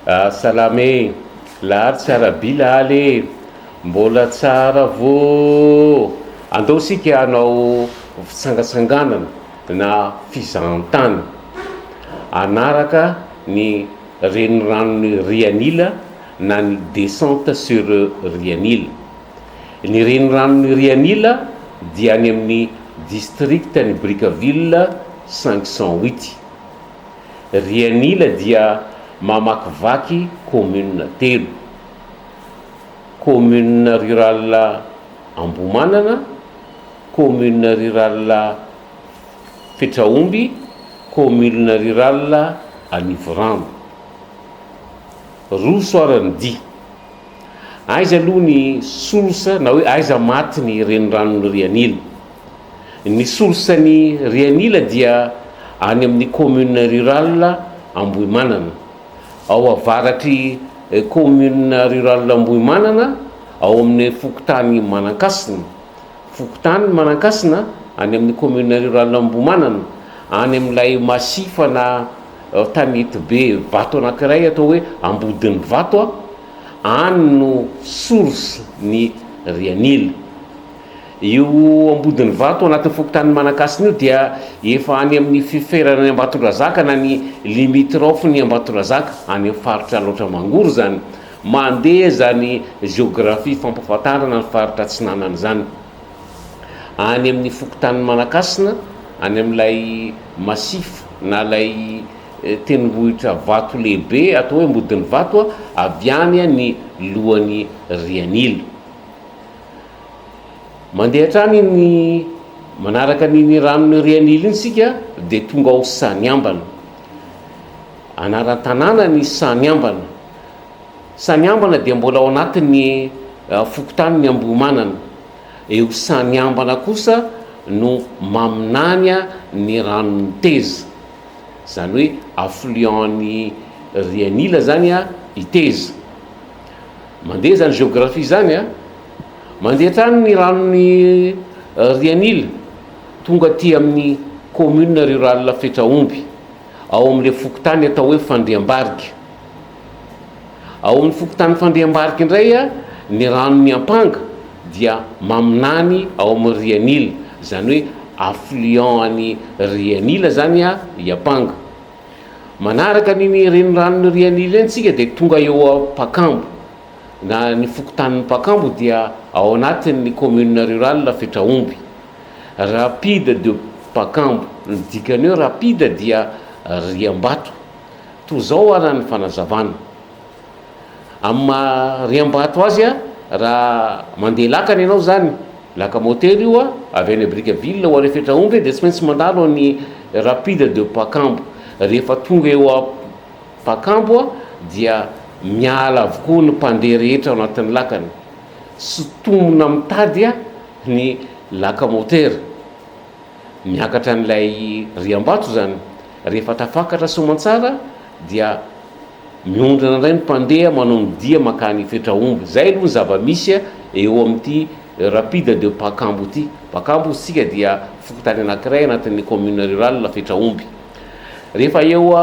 Salama e! Lahary tsara by laly e! Mbola tsara vô! Andao isika hanao fitsangatsanganana na fizahantany hanaraka ny reniranon'i Rianila na ny descente sur Rianila. Ny reniranon'i Rianila dia any amin'ny district-n'i Brickaville 508. Rianila dia mamakivaky commune telo, commune rurale Ambohimanana, commune rurale Fetraomby, commune rurale Anivorano. Roso ary ny dia. Aiza aloha ny source na hoe aiza maty ny reniranon'i Rianila? Ny source ny Rianila dia any amin'ny commune rurale Ambohimanana. Ao avaratr'i commune rurale Ambohimanana, ao amin'ny fokontany Manankasina. Fokontany Manankasina, any amin'ny commune rurale Ambohimanana, any amin'ilay massif na tanety be vato anankiray atao hoe Ambodinivato, any no source ny Rianila. Io Ambodinivato anatin'ny fokontanin'i Manankasina io dia efa any amin'ny fiferana ny Ambatondrazaka na ny limitrophe ny Ambatondrazaka, any amin'ny faritra Alaotra Mangoro izany. Mandeha izany géographie fampahafantarana ny faritra atsinanana izany. Any amin'ny fokontanin'i Manankasina, any amin'ilay massif na ilay tendrombohitra vato lehibe atao hoe Ambodinivato, avy any ny lohan'i Rianila. Mandeha hatrany iny manaraka an'iny ranon'i Rianila iny isika dia tonga ao Saniambana. Anaran-tanàna ny Saniambana. Saniambana dia mbola ao anatin'ny fokontanin'i Ambohimanana. Eo Saniambana kosa no maminany ny ranon'i Teza. Izany hoe affluent-n'i Rianila izany i Teza. Mandeha izany géographie izany a. Mandeha hatrany ny ranon'i Rianila, tonga aty amin'ny commune rurale Fetraomby, ao amin'ilay fokontany atao hoe Fandriambarika. Ao amin'ny fokontany Fandriambarika indray ny ranon'i Ampanga dia maminany ao amin'ny Rianila, izany hoe affluent an'i Rianila izany i Ampanga. Manaraka an'iny reniranon'i Rianila iny tsika dia tonga eo Ampakambo, na ny fokontanin'i Pakambo dia ao anatin'ny commune rurale Fetraomby. Rapide de Pakambo, ny dikan'ny hoe rapide dia riam-bato. Toa izao ara ny fanazavana. Amin'ny maha riam-bato azy raha mandeha lakana ianao izany, laka-môtera io avy any Brickaville ho any Fetraomby dia tsy maintsy mandalo an'i Rapide de Pakambo. Rehefa tonga eo Pakambo dia miala avokoa ny mpandeha rehetra ao anatin'ny lakana. Sintomina mitady ny laka-môtera. Miakatra an'ilay riam-bato izany. Rehefa tafakatra soamantsara dia Miondrana indray ny mpandeha manao ny dia mankany Fetraomby. Izay aloha ny zava-misy eo amin'ity Rapide de Pakambo ity. Pakambo hozy tsika dia fokontany anankiray anatin'ny commune rurale Fetraomby. Rehefa eo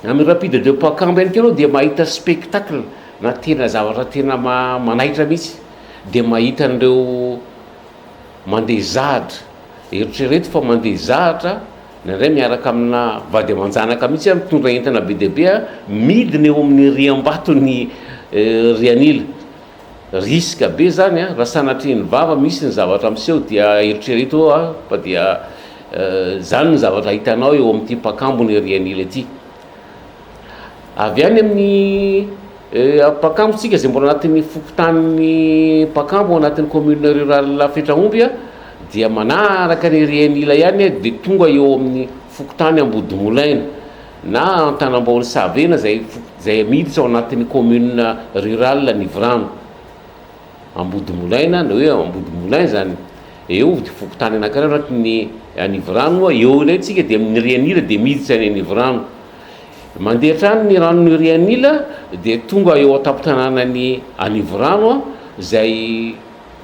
amin'ny Rapide de Pakambo ihany koa ianao dia mahita spectacle na tena zavatra tena manaitra mihitsy. Dia mahita an'ireo mandeha zahatra. Eritrereto fa mandeha zahatra Indraindray miaraka amina vady aman-janaka mihitsy aho mitondra entana be dia be midina eo amin'ny riam-baton'i Rianila. Risque be izany an, raha sanatria ny vava misy ny zavatra miseho dia eritrereto eo aho fa dia izany ny zavatra hitanao eo amin'ity mpakambon'i Rianila ity. Avy any amin'ny Pakambo tsika izay mbola anatin'ny fokontanin'i Pakambo ao anatin'ny commune rurale Fetraomby dia manaraka ny Rianila ihany dia tonga eo amin'ny fokontany Ambodimolaina na Antanambaon'i Savena izay izay miditra ao anatin'ny commune rurale Nivirano. Ambodimolaina na hoe Ambodimoulin izany. Eo dia fokontany anankiray ao anatin'ny Anivorano, eo indray tsika dia amin'ny Rianila dia miditra any Anivorano. Mandeha hatrany ny ranon'i Rianila dia tonga eo an-tampon-tanànan'i Anivorano izay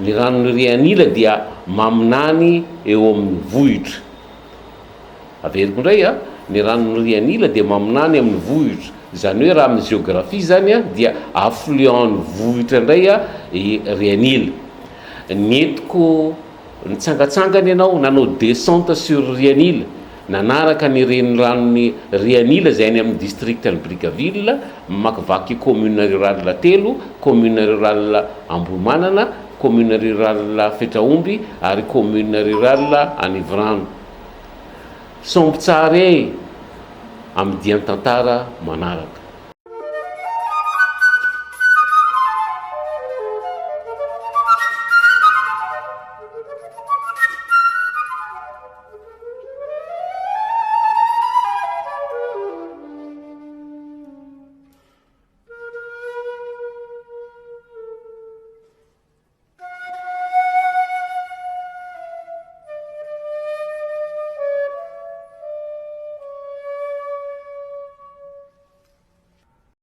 ny ranon'i Rianila dia maminany eo amin'ny vohitra. Averiko indray a, ny ranon'i Rianila dia maminany amin'ny vohitra. Izany hoe raha amin'ny géographie izany dia affluent ny vohitra indray i Rianila. Nentiko nitsangatsangana ianao, nanao descente sur Rianila, nanaraka ny reniranon'i Rianila izay any amin'ny district-n'i Brickaville, mamakivaky commune rurale telo, commune rurale Ambohimanana, commune rurale Fetraomby ary commune rurale Anivorano. Sombitsara e! Amin'ny dian-tantara manaraka.